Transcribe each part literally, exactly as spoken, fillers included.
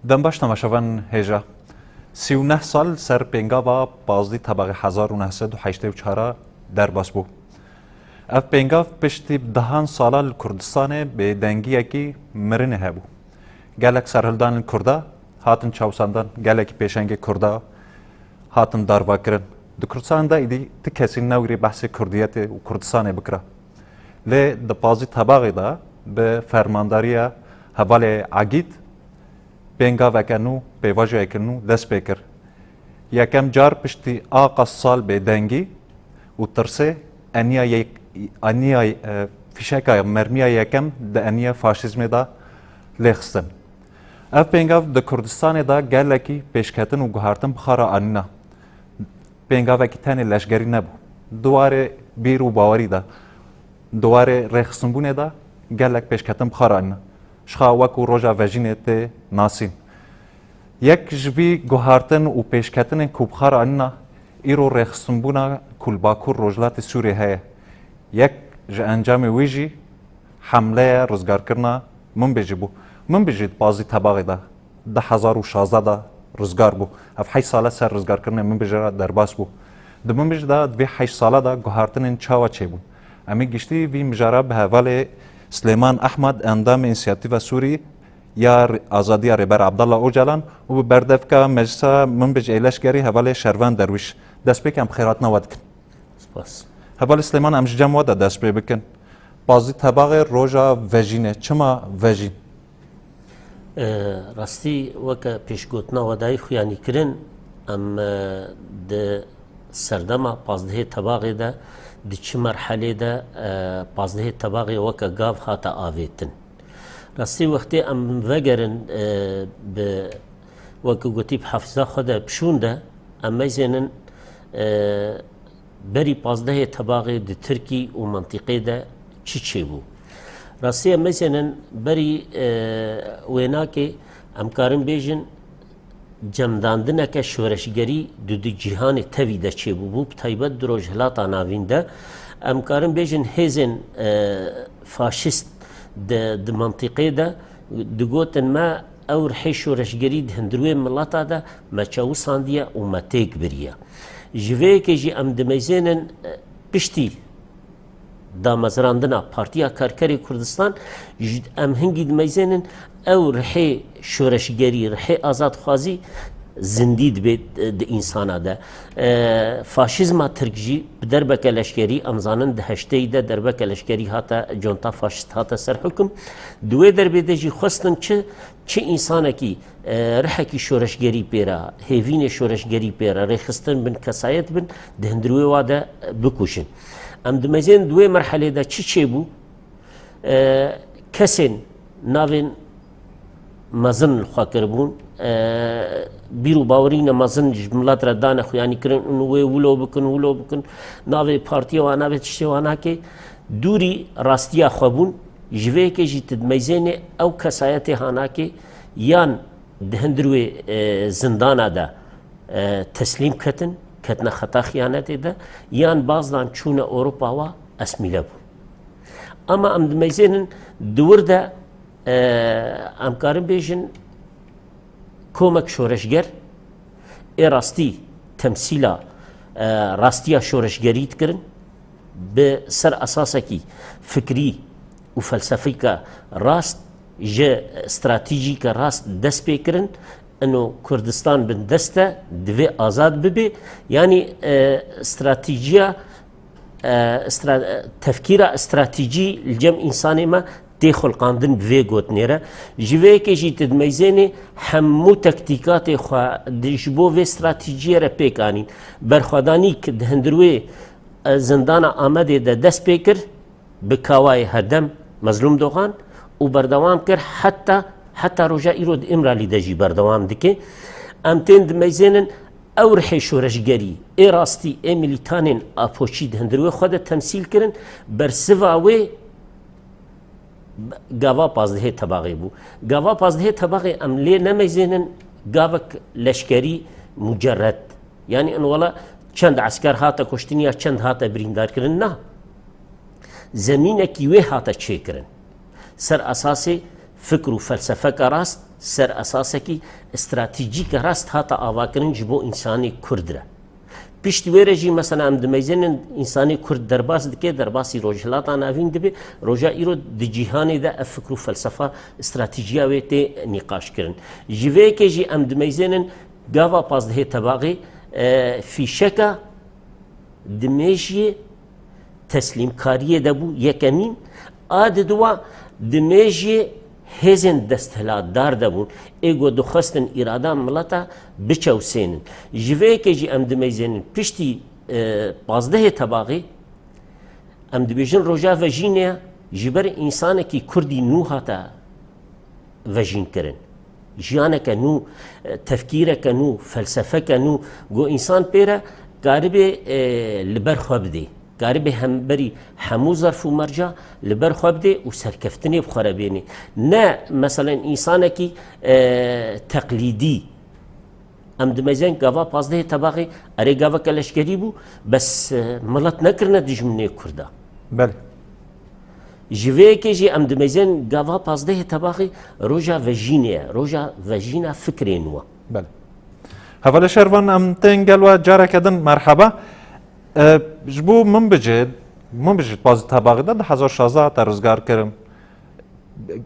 Dem baş temaşevan hêja. Sî û neh sal ser pêngava pazdî tebaxê hezar û neh sed û heştê û çar derbas bû. Ev pêngav piştî dehan sala li Kurdistanê bêdengiyekî mirinê hebû. Gelek serhildanên Kurda hatin çawsandan, gelekî pêşengê Kurda hatin darvakirin. Di Kurdistanê de êdî ti kesî newirî behsê Kurdiyetê û Kurdistanê bikira. Lê di pazdî tebaxê de bi fermandariya hevalê Egîd pêngaveke nû, pêvajoyeke nû dest pê kir. Yekem car piştî a qas sal bêdengî û tirsê eniya yek-, eniya, e, fîşeka mermiya yekem di eniya faşîzmê de lêxistin. Ev pêngav di Kurdistanê de gelekî pêşketin û guhartin bi xwe re anîna. Pêngavekî tenê leşgerî nebû. Di warê bîr û bawerî de, di warê rêxistinbûnê de gelek pêşketin bi xwe re anîna. Ji xwe wekû roja vejînê tê nasîn. Yek ji vî guhartin û pêşketinên ku bi xwe re anîna, îro rêxistinbûna ku li Bakur Rojhilatê Sûriyê heye. Yek ji encamê wî jî hemleya rizgarkirina Minbicî bû. Minbicî di pazdî tebaxê de, du hezar û şazdeh de rizgar bû. Ev heşt sale ser rizgarkirinê Minbicî re derbas bû. Di Minbicî de di vê heşt sale de guhartinên çawa çêbûn? Em ê giştî vî mijara bi hevalê Silêman Ehmed, endamê Însiyatîfa Sûrî ya Re-, Azadiya Rêber Abdullah Ocalan û bi berdevka Meclisa Minbic ê Leşkerî hevalê Şervan Derwîş, destpêk em bi xêrhatina we dikin. Spas. Hevalê Silêman, em ji cem we de dest pê bikin. Pazdî tebaxê roja vejînê. Çima vejîn? E, rastî weke pêşgotina we dayî xuyanî kirin, em, e, di serdema pazdehê tebaxê de, di çi merhelê de, e, pazdehê tebaxê weke gav hate avêtin. Rastî wextê em vegerin, e, bi, weke gotî, bi hefza xwe de pişûn de, em meyzênin, e, berî pazdehê tebaxê di Tirkî û mintîqê de çi çêbû? Rastî em meyzênin berî, e, wênakê em karin bêjin, cemdandineke şoreşgerî di du cîhanê tevî de çêbûbû, bi taybet di Rojhilata Navîn de. Em karin bêjin hêzên, e, faşîst di, di mintîqê de digotin me, ew rihê şoreşgerî di hundirê mileta de me çewisandiye û me têk biriye. Ji vê yekê jî em dimeyzênin, e, piştî damezrandina Partiya Karkerê Kurdistan, ji, em hingî dimeyzênin, ew rihê şoreşgerî, rihê azadxwazî zindî dibe, e, di însana de. E, faşîzma Tirk jî bi derbeke leşkerî, em zanin di heşteyî de derbeke leşkerî hate, conta faşîst hate ser hukum. Di wê derbê de jî xwestin çi, çi însanekî, e, rihekî şoreşgerî pê re, hêvînê şoreşgerî pê re, rêxistin bin, kesayet bin, di hundirê wa de, e, bikujin. Em dimeyzên di wê merhelê de çi çêbû? E, kesên navên mezin li xwe kiribûn, e, bîr û bawerîne mezin ji milet re dane xuyanî kirin, û wê wilo bikin, wilo bikin, navê partiya wan, navê tiştê wan nake, dûrî rastiya xwe bûn. Ji vê yekê jî tu dimeyzênê ew kesayetê hanakê yan di hundir wê, e, zindana de, e, teslîm ketin, ketine xeta xiyanetê de, yan bazdan çûne Ewropa wa esmîle bûn. Ama em dimeyzênin di wir de, e, em karin bêjin komek şoreşger ê rastî temsîla, e, rastiya şoreşgerî dikirin, bi ser esasekî fikrî û felsefîke rast, ji stratejîke rast dest pê kirin, ino Kurdistan bin dest e, divê azad bibe. Yanî, e, stratejiya, e, stra-, e, tefkîra stratejî li cem însanê me tê xulqandin bi vê gotinê re. Ji vê yekê jî tu dimeyzênê hemû tektîkatê xwe di, ji bo vê stratejiyê re pêk anîn. Berxwedanîk di hundir wê, e, zindana Amedê de dest pê kir, bi kawayê herdem Mezlûm Doxan û berdewam kir heta, heta roja îro di Îmralî de jî berdewam dike. Em tên dimeyzênin ew rihê şoreşgerî, ê rastî, ê milîtanên Apoçî di hundir wê xwe de temsîl kirin, bersiva wê gava pazdehê tebaxê bû. Gava pazdehê tebaxê em lê nemeyzênin gavek leşkerî mucerred. Yanî in wela çend esker hate kuştin ya çend hate birîndarkirin, na. Zemînekî wê hate çêkirin. Ser esasê fikr û felsefeka rast ser esasekî stratejîke rast hate avakirin ji bo însanê Kurd re. Piştî wê re jî mesela em dimeyzênin însanê Kurd derbas dike, derbasî Rojhilata Navîn dibe, roja îro di cîhanê de ev fikr û felsefa stratejiya wê tê nîqaş kirin. Ji vê yekê jî em dimeyzênin gava pazdehê tebaxê, e, fîşeka di mêjiyê teslîmkariyê de bû yekemîn, a diduwa di mêjiyê hêzên desthilatdar de bûn, ê ku dixwestin îrada mileta biçewsênin. Ji vê yekê jî em dimeyzênin piştî, e, pazdehê tebaxê, em dibêjin roja vejînê ye, ji ber însanekî Kurdî nû hate vejînkirin. Jiyaneke nû, e, tefkîreke nû, felsefeke nû, ku însan pê re karibê, e, li ber xwe bidê. Karibê hemberî hemû zerf û merca li ber xwe bidê û serkeftinê bi xwe re bênê. Ne, meselen, însanekî, e, teqlîdî. Em dimeyzên gava pazdehê tebaxê, erê gaveke leşkerî bû, bes, e, milet nekirine dijminê Kurda. Belê. Ji vê yekê jî em dimeyzên gava pazdehê tebaxê roja vejînê ye, roja vejîna fikrê nû ye. Belê. Hevalê Şervan, em tên gel we careke din merheba. E, ji bo Minbicê, Minbicê pazdehê tebaxê de du hezar şazdeh hate rizgar kirin.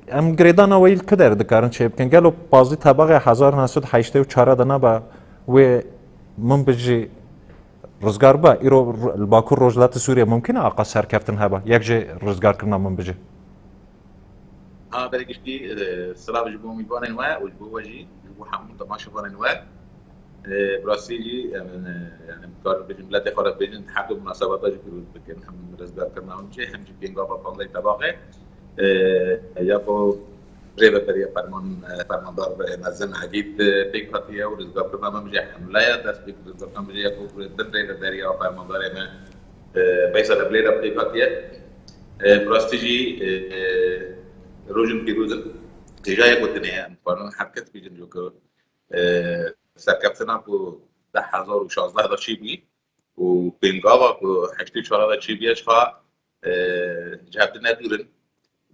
Em girêdana wê li ku derê dikarin çêbikin? Gelo pazdehê tebaxê hezar neh sed heştê û çar de nebe wê Minbicê rizgar be? Îro r-, li Bakur Rojhilatê Sûriyê mumkin e aqa serkeftin hebe, yek jê rizgarkirina Minbicê? Ha, berê giştî, e, silav ji bo mîvanên we û ji bo we jî, ji bo hemû temaşevanên we. E, bi rastî jî, em, e, yani, em karin bêjin, miletê xwe re bêjin, her du munasebeta jî pîroz bikin, hem rizgarkirina Minbicê, hem jî pêngava pazdehê tebaxê. E, ya ku rêveberiya ferman-, e, fermandar ve mezin Egîd, e, pêk hatiye û rizgarkirina Minbicê hemle ye, dest pê rizgarkirina Minbicê ya ku bin rêveberiya fermandarê me, e, Veysel Eblê re pêk hatiye. E, bi rastî jî, e, e, rojên pîroz in. Hêja ye gotinê ye, em dikarin her kes bêjin, jo ku, e, serkeftina ku du hezar û şazdeh de çêbûyî û pêngava ku heştê û çar de çêbûye, ji xwe, e, ji hev di ne dûr in.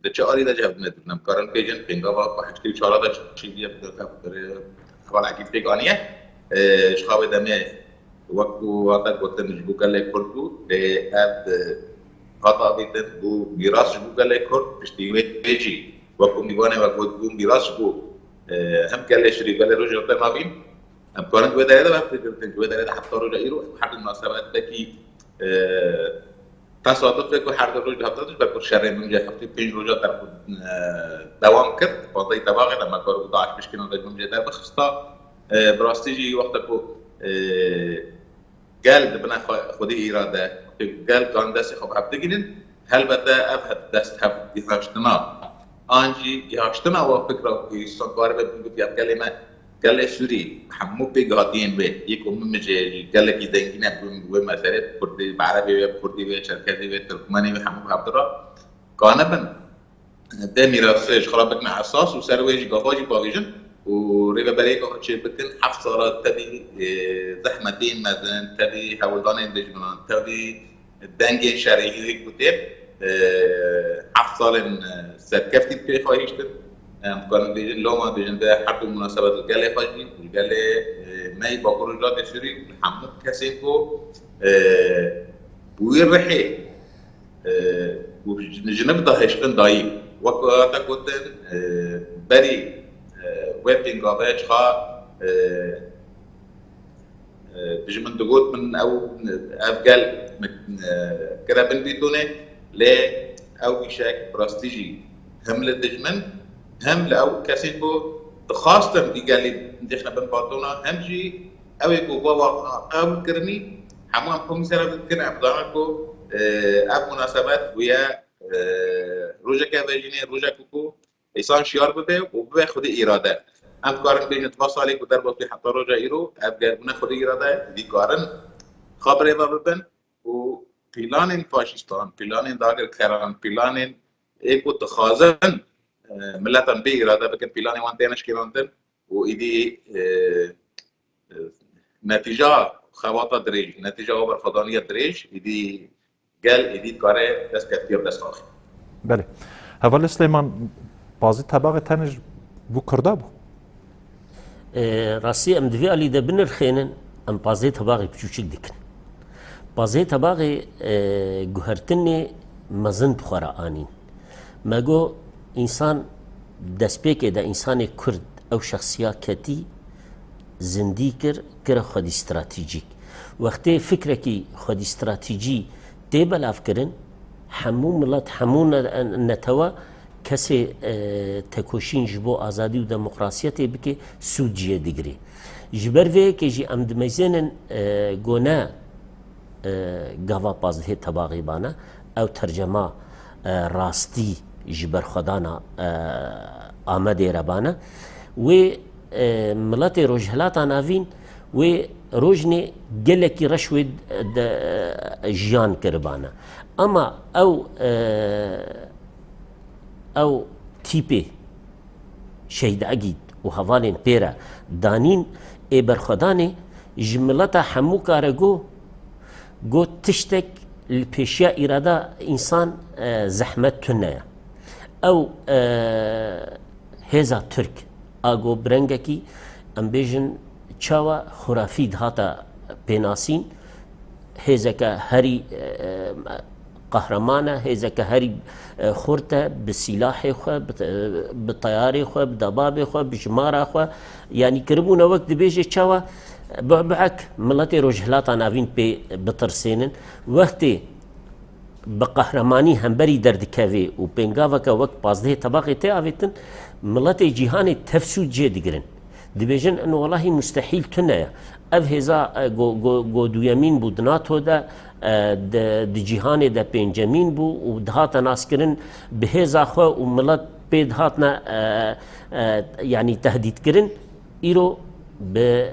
Di çi alî de ji hev di ne dûr in? Em karin bêjin, pêngava ku heştê û çar de çêbûye, bi heval Egîd pêk aniye. E, ji xwe wê demê, wek ku hate gotin, ji bo gelê Kurd bû, lê ev, e, hate avêtin, bû mîras ji bo gelê Kurd, piştî wê jî, wek ku mîvanê we got, bû mîras ji bo, e, hem gelê Sûrî, gelê Rojhilatê Navîn. Em karin di wê derê de vextê girtin, di wê derê de heta roja îro, her du munasebet belkî, e, tesaduf e ku her du roj di hafta de, ji ber ku şerê Minbicê heftê û pênc roja der xwe, e, dewam kir. Pazdehê tebaxê de me kar û DAIŞ pişkînan de ji Minbicê derbixista. E, bi rastî jî wexta ku, e, gel dibine xwe-, xwedî îrade, gel kan destê xwe bi hev digînin, helbete ev he-, dest hev gihaştina, an jî gihaştina wa fikra ku însan karibe bigotî, ev gelê me, gelê Sûrî, hemû pêkhatiyên wê, yê ku Minbicê jî gelekî zengîn e, bi wê meselê, bi Kurdî, bi Erebê wê, bi Kurdî wê, Çerkezî wê, Tirkmenî wê, hemû bi hev dira, kanibin. Vê mîrasê ji xwe re bikine esas û ser wê jî gava jî bavêjin û rêveberiyê gava çêbikin. Heft sala tevî, e, zehmetên mezin, tevî hewldanên dijminan, tevî dengên şerî, wek gotê, e, heft salên, e, serkeftî pê xwe hiştin. Em dikarin bêjin, loma bêjin, vê her du munasebet li gelê xwe jî, li gelê, e, me yê Bakur Rojhilatê Sûrî, hemû kesên ku, e, bi wî rihê e, û ji, ji niv de hiştin dayî. Wek hate gotin, e, berî, e, wê pêngavê çiqa, e, e, ji min digot, min ew, ev gel min, e, kire bin bîtonê, lê ew îşek bi rastî jî hem li dijmin, hem li ew kesên ku dixwastin vî gelî dixine bin batona, hem jî ew ê ku va wa qebûl kirinî, hemû em komî ser ev dikin, em zanin ku, e, ev munasebet bûye, e, rojeke vejînê, rojek ku însan şiyar bibe û bibe xwedî îrade. Em dikarin bêjin, va salê ku derbas bû heta roja îro, ev ger bûne xwedî îrade, dikarin xwe bi rê ve bibin û pîlanên faşîstan, pîlanên dagirkeran, pîlanên ê ku dixwazin, e, miletan bê îrade bikin, pîlanê wan têne şkênandin û êdî, e, e, netîca xebata dirêj, netîca wa berxwedaniya dirêj, êdî gel, êdî dikare dest keftiya bi dest axê. Belê. Hevalê Silêman, Pazî tebaxê tenê ji bo Kurda bû. E, rastî em di vê alî de binirxênin, em pazê tebaxê piçûçik dikin. Pazê tebaxê, e, guhertinê mezin bi xwe re anîn. Me got, însan destpêkê de însanê Kurd ew şexsiya ketî zindî kir, kire xwedî stratejîk. Wextê fikrekî xwedî stratejî tê belavkirin, hemû milet, hemû ne-, netewa kesê, e, tekoşîn ji bo azadî û demokrasiyetê bike, sûd jê digirê. Ji ber vê yekê jî em dimeyzênin, e, gone, e, gava pazdehê tebaxê bane, ew tercema, e, rastî ji berxwedana, e, Amedê re bane. Wê, e, miletê Rojhilata Navîn wê rojnê gelekî reş wê de, e, jiyan kiribane. Ama ew, e, ew tîpê Şehîd Egîd û hevalên pê re danîn ê berxwedanê ji mileta hemû kare got, got tiştek li pêşiya îrada însan, e, zehmet tune ye. Ew, e, hêza Tirk a got bi rengekî, em bêjin, çawa xurafî dihata pênasîn, hêzeke herî, e, qehreman e, hêzeke herî, e, xurt e, bi sîlahê xwe, bi, e, bi teyarê xwe, bi debabê xwe, bi jimara xwe, yanî kiribûne wek dibêje çawa bu'bu'ek miletê Rojhilata Navîn pê bitirsênin. Wextê bi qehremanî hemberî derdikevê û pêngaveke wek pazdehê tebaxê tê avêtin, miletê cîhanê tev sûd jê digirin. Dibêjin, in welahî mustehîl tune ye. Ev hêza, e, go, go, go duyemîn bû di nato de, e, di, di cîhanê de pêncemîn bû û dihate naskirin bi hêza xwe û milet pê dihatine, e, e, yanî tehdîtkirin. Îro bi,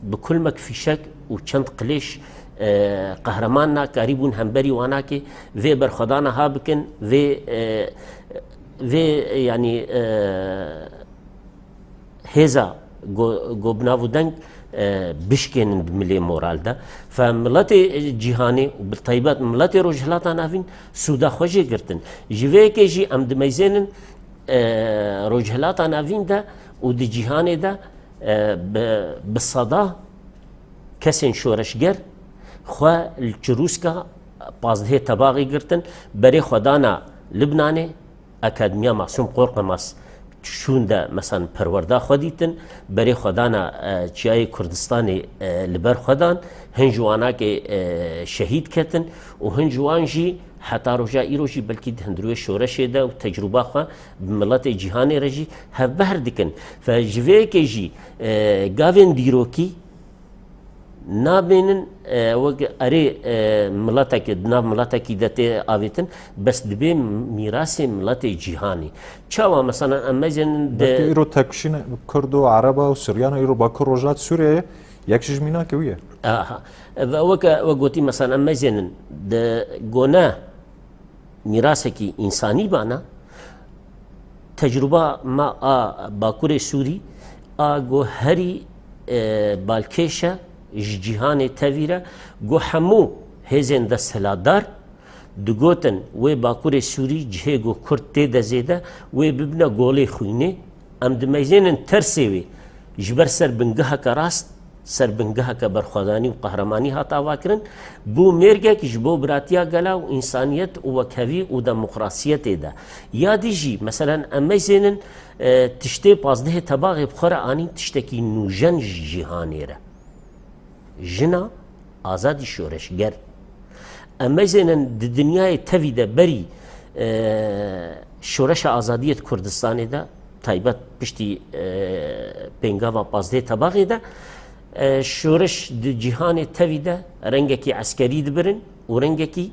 bi kulmek fîşek û çend qilêş, e, qehreman nakarîbûn hemberî wanakê vê berxwedana ha bikin, vê, e, vê, yanî, e, hêza go-, go bi nav û deng, e, bişkênin bi milê moral de. Fe miletê cîhanê û bi taybet miletê Rojhilata Navîn sûda xwe jê girtin. Ji vê yekê jî em dimeyzênin, e, Rojhilata Navîn de û di cîhanê de, e, bi, bi seda kesên şoreşger xwe li çirûska pazdehê tebaxê girtin, berê xwe dana Libnanê, Akademiya Masûm Qorqemaz şûn de, mesan, perwerda xwe dîtin, berê xwe dana, e, Çiyayê Kurdistanê, e, li ber xwe dan, hin ji wanakê, e, şehîd ketin û hin ji wan jî heta roja îro jî belkî di hundirê şoreşê de û tecrûba xwe bi miletê cîhanê re jî hevbehr dikin. Fe ji vê yekê jî, e, gavên dîrokî nabênin, e, wek erê, e, miletekê, di nav miletekî de tê avêtin, bes dibê mîrasê miletê cîhanê. Çawa, mesela, em mezênin de Belkî îro tekuşîn Kurd û Ereba û Suryana îro Bakur Rojhilat Sûriyeyê yek ji mînakê wî ye. Aha. Ve weke, we gotî, mesela, em mezênin de gone mîrasekî însanî bana, tecrûba me a Bakurê Sûrî a go herî, e, balkêş e ji cîhanê tevî re, go hemû hêzên desthilatdar digotin, wê Bakurê Sûrî cihê go Kurd tê de zêde, wê bibine golê xwînê. Em dimeyzênin tersê wê ji ber ser bingeheke rast, ser bingeheke berxwedanî û qehremanî hat avakirin, bû mêrgek ji bo biratiya gela û însaniyet û wekhevî û demokrasiyetê de. Ya dî jî, meselen, em meyzênin, e, tiştê pazdehê tebaxê bi xwe re anîn tiştekî nûjen ji cîhanê re. Jina azadî şoreşger. Em meyzênin di dinyayê tevî de berî, e, şoreşa azadiyê di Kurdistanê de, taybet piştî, e, pêngava pazdehê tebaxê de, e, şoreş di cîhanê tevî de rengekî eskerî dibirin û rengekî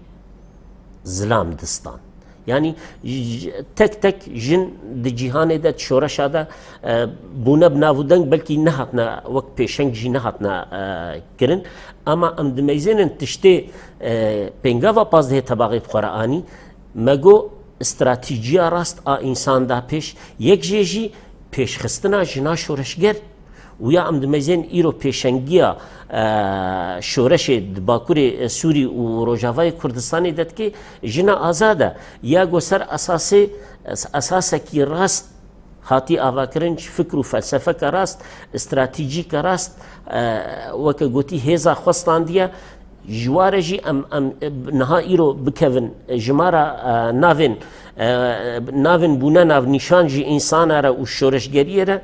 zilam distan. Yanî j-, tek tek jin di cîhanê de, di şoreşa de, e, bûne bi nav û deng, belkî nehatine wek pêşeng jî nehatine, e, kirin. Ama em dimeyzênin tiştê, e, pêngava pazdehê tebaxê bi xwe re anî, me got, stratîjiya rast a însan da pêş, yek jê jî pêşxistina jina şoreşger Û ya em dimezên îro pêşengiya, e, şoreşê di Bakurê, e, Sûrî û Rojavayê Kurdistanê de dike, jina azad e. Ya ku ser esasê, es-, esasekî rast hatî avakirin, ji fikr û felsefeke rast, stratejîke rast, e, weke gotî hêza xwe standiye, ji ware jî em, em, e, niha îro bikevin, e, jimara, e, navên, e, navên bûne navnîşan ji însana re û şoreşgeriyê re,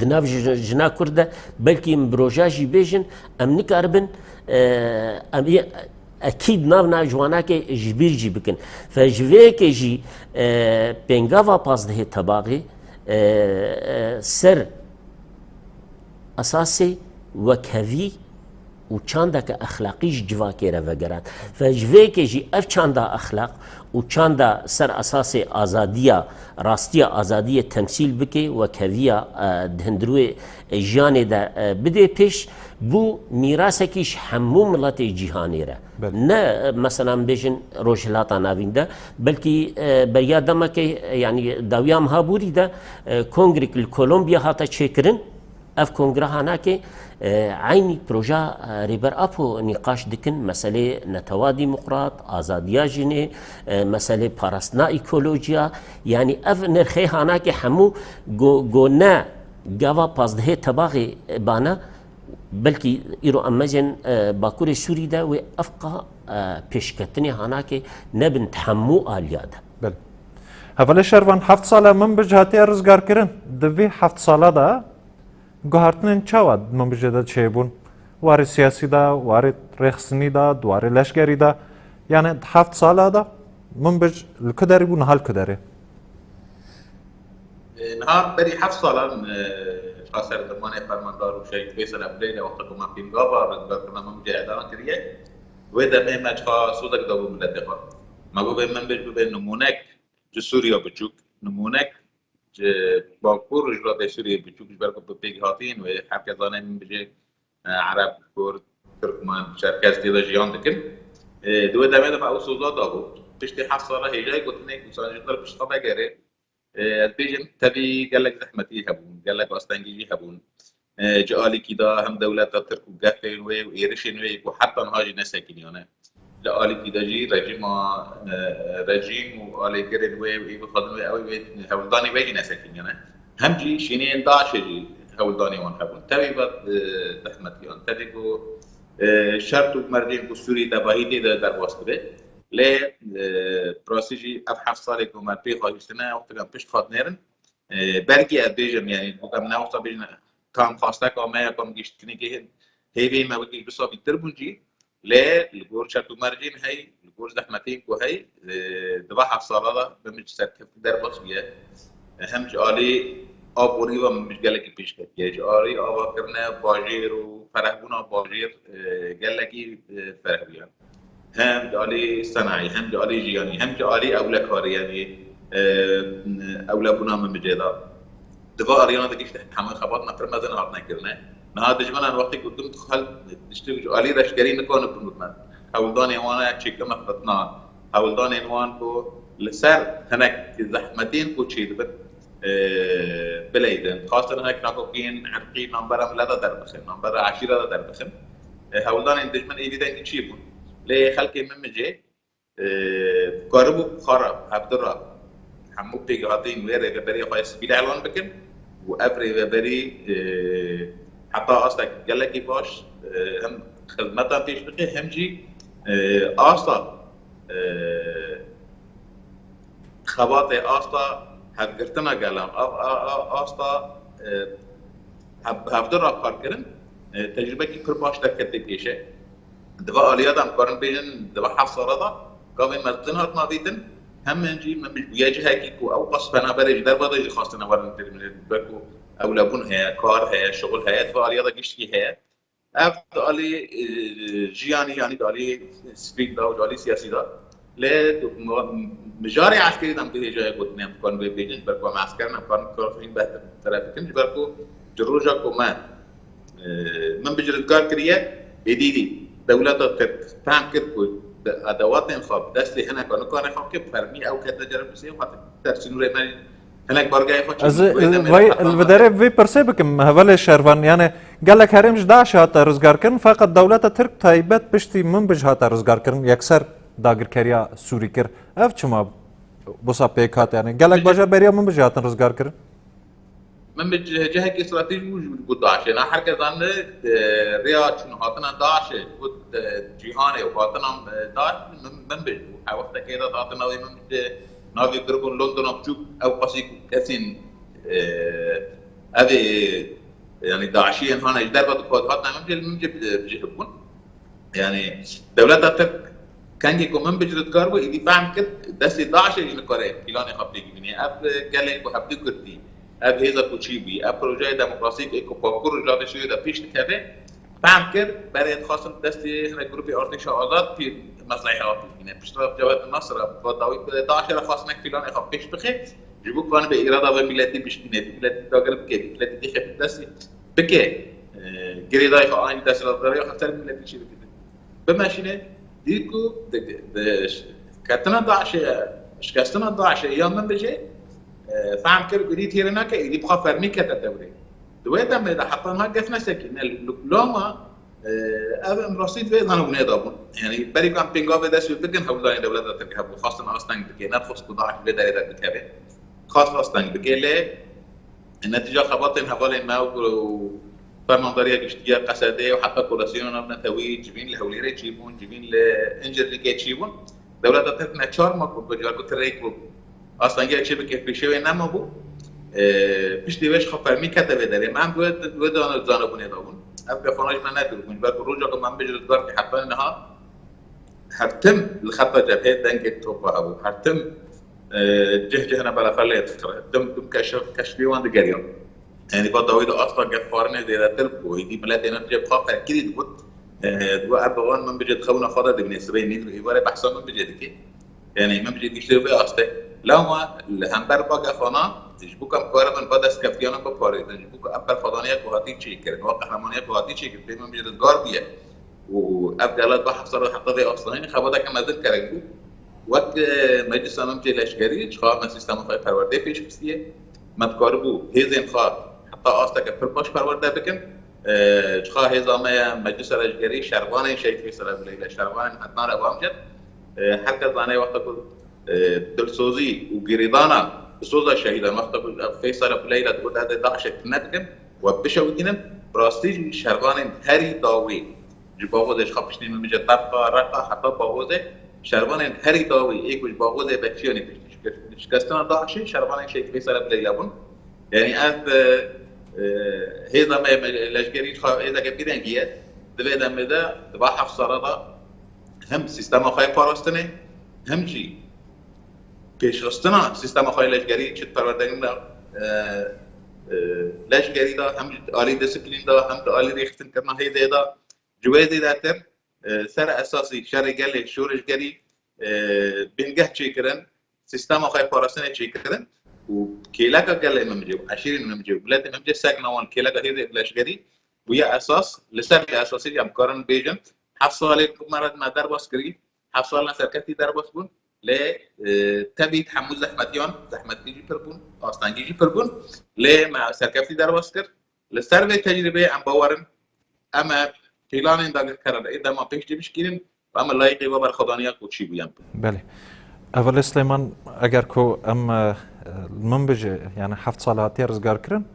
di nav ji-, jina Kurd de, belkî em bi roja jî bêjin, em nikaribin, e, em ê ekîd nav na ji wanakê ji bîr jî bikin. Fe ji vê yekê jî, e, pêngava pazdehê tebaxê, e, e, ser esasê wekhevî û çandeke exlaqî ji civakê re vegerand. Fe ji vê yekê jî ev çanda exlaq û çanda ser esasê azadiya, rastiya azadiyê temsîl bike, wekheviya, e, di hundirê jiyanê de, e, bidê pêş, bû mîrasekî ji hemû miletê cîhanê re. Belê. Ne, e, mesela em bêjin Rojhilata Navîn de, belkî, e, beriya demekê, e, yanî dawiya em ha bûrî de, e, kongrek li Kolombiya hate çêkirin. Ev kongre hanakê, e, eynî proja, e, Rêber Apo nîqaş dikin, meselê netewa demokrat, azadiya jinê, e, meselê parastina ekolojiya, yanî ev nirxê hanakê hemû go-, go ne gava pazdehê tebaxê bana, belkî îro em mejên, e, Bakurê Sûrî de wê evqa, e, pêşketinê hanakê nebin di hemû aliya de. Belê. Hevalê Şervan, heft sal e Minbij hatiye rizgarkirin. Di vî heft sala de guhartinên çawa di Minbijê de çêbûn? Warê siyasî de, warê rêxistinî de, di warê leşkerî de. Yani di heft sala de Minbij li ku derê bû, niha li ku derê? E, niha berî heft salan, e, xaser demanê fermandar û şehîd Feysel Ebdeyê de wexta ku me pêngava rizgarkirina Minbijê elan kiriye, wê demê me çiqa sozek dabû miletê xwe. Me got vê Minbij bibe nimûnek ji Sûriya biçûk, nimûnek ji Bakur Rojhilatê Sûriyê biçûk, ji ber ku bi pêkhatîn wê her kes zane Minbijê, e, Ereb, Kurd, Tirkmen, Çerkez tê de jiyan dikin. E, di wê demê de me ew soza dabû. Piştî heft sala hêjayê gotinê ku sanjî li pişt xwe vegerê. E, ez bêjim, tevî gelek zehmetî hebûn, gelek astengî jî hebûn. E, ji alîkî de hem dewleta Tirk û gefên wê û êrişên wê ku heta niha jî nesekiniyane. Li alîkî de jî rejîma, e, rejîm û alîgirên wê û ê bixwazin wê ew wê hewldanê wê jî nesekiniyane. Hem jî şîniyên DAIŞê jî hewldanê wan hebûn. Tevî ve, e, zehmetiyan. Tevî ku, e, şert û mercên ku Sûrî tevahî tê de derbas dibe. Lê, e, bi rastî jî ev heft salê ku me pê xwe hiştine, wexteke em pişt xwe dinêrin, e, belkî ez bêjim, yanî, wek em ne wisa bêjin, tam xwasteka me ya ku em gihîştinekê hê-, hêviyê me wekî wisa bîtir bûn jî, lê li gor şert û mercên hey, li gor zehmetên ku hey, e, di va heft sala de bi min ji serkeftin derbas bûye. E, hem ji alî aborî ve min gelekî pêş ketiye, ji alî avakirine bajêr û ferehbûna bajêr, e, gelekî, e, fereh bûye. Hem ji alî senayî, hem ji alî jiyanî, hem ji alî ewlekarî, yanî, e, ewlebûna min bi cê de. Di va aliyana de gişt hemû xebatna pir mezin hatine kirine. Niha dijminan wextê ku dûm dixel, tiştê ji alî reşkerî nikane bimûtne. Hewldanê wan e çêkirina fitna. Hewldanên wan ku li ser hinek zehmetên ku çêdibin, e, bileydin. Xwestin hinek nakokiyên irqî nambera mileta derbixin, nambera eşîreta derbixin. E, hewldanên dijmin êdî dengî çî bûn. Lê xelkê Minbicê, e, karibû xwe re, hevdu re hemû pêkhateyên wê rêveberiyê xwe yê sivîl elan bikin û ev rêveberî, e, heta astek gelekî baş, e, hem xizmetan pêş bixe, hem jî, e, asta, e, xebatê asta hevgirtina gelan, a, a, a, asta, e, hev-, hevdu re karkirin, e, tecrûbekî pir baş derketê pêşe. Di va aliya de em karin bêjin, di va heft sala de gavên mezin hatin avêtin, hemen jî min bûye cihekî ku ew qas penaberê ji derve de jî xwestine werin têrmilê, ber ku ewlebûn heye, kar heye, şixul heye, di va aliya de giştkî heye. Ev di alî, e, jiyanî, yanî di alî sivîl de û di alî siyasî de. Lê mijarê eskerî de em bihêjayê gotinê em dikarin wê bêjin, ji ber ku em esker ne, em karin kar xwe yên bêhtir bikin, ji ber ku ji roja ku me, e, Minbij rizgar kiriye, êdî dî dewleta Tirk fehm kir ku bi edewatên xwe, bi destê hineka nikare xwe bike, bi fermî ew kete cere Rûsya û hate ser sînorê me Hinek bargehê xwe çêbû. Ez vê demê vay, de li vê derê vê pirsê bikim, hevalê Şervan, yani gelek herêm ji DAIŞê hate rizgarkirin, feqet dewleta Tirk taybet piştî Minbij hate rizgarkirin, yekser dagirkeriya Sûrî kir. Ev çima wisa pêk hat? Yani gelek bajar beriya Minbijê hatin rizgarkirin. Minbij cihekî stratejî bû ji bo DAIŞê. Na her kes zanî, e, rêya çûn hatina DAIŞê ji bo, e, cîhanê û hatina, e, DAIŞ Min-, Minbij bû. Her wextekê de hatina wê Minbijê navê kiribûn Londona Biçûk, ew qasî ku kesên, e, ev ê, yani DAIŞiyên hane ji derve dihat, hatina Minbijê, li Minbijê bi-, bi cih bûn. Yani dewleta Tirk kengê ku Minbij rizgar bû, êdî fehm kir, destê DAIŞê jî nikare planê xwe pêk bîne. Ev gelê ku hevdû girtî, ev hêza ku çî bûyî, ev projeyê demokrasîk ê ku Bakur Rojavê Sûriyê de pêş dikeve, fehm kir, berê dixwastin destê hinek grûpê artêşa azad pê meslehê hatî bîne. Piştre Cevdet Nasra bi dawî DAIŞê re xwast hinek planê xwe pêş bixe, ji bo ku anibê îrada vê miletî bişkîne, vê miletî dagir bike, vê miletî dixê destê bike, e, girêdayî xwe, anî desthilatdariya xwe ser miletî çêbike. Bimeşîne, dî ku di, di, ketina DAIŞê, şikestina DAIŞê ya Minbijê, e, fehm kir ku dî têrê nake, êdî bi xwe fermî kete dewrê. Di wê demê de heta niha kes nesekî, ne li, li loma, e, ev em rastî di vê zanebûnê de bûn. Yani berî ku em pêngavê dest pê bikin, hewldanê dewleta Tirk hebû, xwestin asteng bike, nedixwest ku DAIŞ vê derê de bikeve. Xwest asteng bike, lê netîca xebatên hevalên me û fermandariya giştî ya Qesedê û heta koalisyona navnetewî civîn li Hewlêrê çîbûn, civîn li Încirlîkê çîbûn. Dewleta Tirk neçar ma ku, ku car ku tirêk bû, astengiyek çê bike, pêşê wê nemabû. E, piştî wê ji xwe fermî kete vê derê. Me em wê, wê dana zanebûnê de bûn. Ev gefana ji me nedûr bûn. Ji ber ku roja ku me Minbij rizgar kir heta niha, her tim li xeta cebhê dengê topa hebû. Her tim, e, cih cih ne belefe lê dixire. Tim tim keşf, keşfê wan digeriyan. Yani ba dawî de asta gefxwarinê zêdetir bû. Êdî miletê Minbijê bi xwe ferkirî digot. E, digot Erdogan Minbijê dixewina xwe de dibîne. Sibê nîv û êvarê behsa Minbijê dike. Yani Minbijê giştê vê astê. Lewma li hember va gefana, ji bo ku em karibin va destkeftiyana biparêzin, ji bo ku ev berxwedaniya ku hatî çêkirin, va qehremaniyek ku hatî çêkirin, pê Minbijê rizgar bûye. û ev gela va heft sala heta vê astayî xebateke mezin kerek bû. Wek, e, Meclisa Minbijê Leşkerî, çiqa me sîstema xwe yê perwerdeyê pêş xistiye, me dikaribû hêzên xwe heta asteke pir baş perwerde bikin. E, çiqa hêza me ye, Meclisa Leşkerî, şervanên Şehîd Feysel Ebû Leyla, şervanên Ednan Rebu Amcet, e, her kes zane wexta ku, e, dilsozî û girêdana bi soza şehîdan, wexta ku Feysel Ebû Leyla digot ez ê DAIŞê tune bikim, we bişewitînim, bi rastî jî şervanên herî dawî ji Baxozê, ji xwe piştî Minbijê, Tebqa, Reqa heta Baxozê, şervanên herî dawî ê ku ji Baxozê ve çiyanî piştî şikestina DAIŞê, şervanên Şehîd Feysel Ebû Leyla bûn. Yani ev, e, e, hêza me, me leşkerî ji xwe hêzeke vî rengî ye. Di vê demê de, di va heft sala de hem sîstema xwe yê parastinê, hem jî pêşxistina sîstema xwe yê leşkerî, çi di perwerdegirina, e, e, leşkerî de, hem di alî disiplîn de, hem di alî rêxistinkirina hêzê de, ji wê zêdetir, e, ser esasî şerê gelê şoreşgerî, e, bingeh çêkirin, sîstema xwe yê parastinê çêkirin û kêleka gelê Minbicê û eşîrên Minbicê û miletê Minbicê sekna wan kêleka hêzê leşkerî bûye esas. Li ser vê esasî jî em karin bêjin, heft salê ku me re me derbas kirî, heft sal me serkeftî derbas bûn, lê, e, tevî hemû zehmetiyan, zehmetî jî pir bûn, astengî jî pir bûn, lê me serkeftî derbas kir. Li ser vê tecrûbeyê em bawer in, em ê planên dagirkeran ê dema pêş de bişkînin û em ê layîqî va berxwedaniya ku çî bûye em bin. Belê. Hevalê Silêman, eger ku em, e, Minbicê, yani heft sal hatiye rizgarkirin,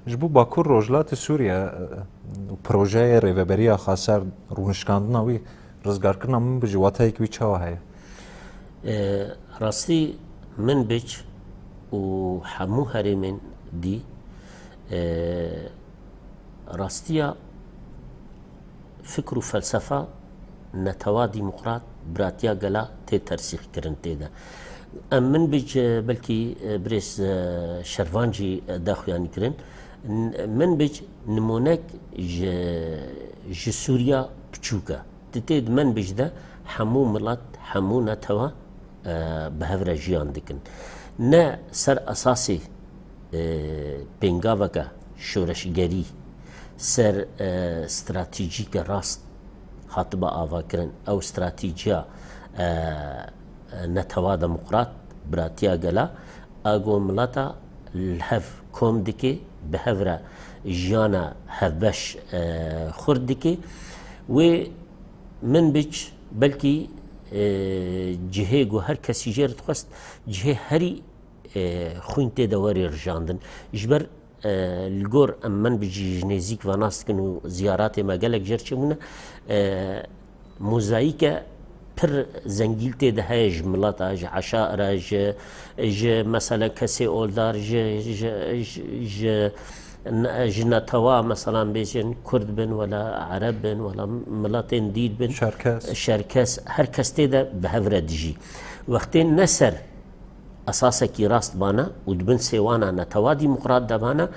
ji bo Bakur Rojhilatê Sûriye, e, û projeyê Rêveberiya Xweser, rûnişkandina wî, rizgarkirina Minbicê, wateyek wî çawa heye? E, rastî Minbic û hemû herêmên dî, e, rastiya fikr û felsefa netewa demokrat, biratiya gela tê tersîxkirin tê de. Em Minbic, e, belkî, e, birêz, e, Şervan jî, e, daxuyanî kirin. N-, Minbic nimûnek ji, ji Sûriya biçûk e. Di tê di Minbic de hemû milet, hemû netewa, e, bi hev re jiyan dikin. Ne ser esasê, e, pêngaveke şoreşgerî, ser, e, stratejîke rast hatibe avakirin. Ew stratejîya, e, netewa demokrat, biratiya gela, a ku mileta li hev kom dike, bi hev re jiyana hevbeş, e, xurt dike. Wê min bic belkî, e, cihê ku her kesî jê re dixwest, cihê herî, e, xwîn tê de werê rijandin. Ji ber, e, li gor em min bic ji nêzîk ve nas dikin û ziyaratê me gelek jê re çêbûne, e, mozayîke pir zengîl tê de heye ji mileta, ji eşaira, ji, ji mesela kesê oldar, ji, ji, ji, ji, ne-, ji netewa, mesela bêjin Kurd bin, wela Ereb bin, wela miletên dîr bin, Çerkes. Çerkes, her kes tê de bi hev re dijî. Wextê ne ser esasekî rast bana û di bin sêwana netewa demokrat de bana,